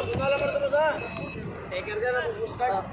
Boss. Wala pa ito, boss, ha. Take care ka na po, postcard.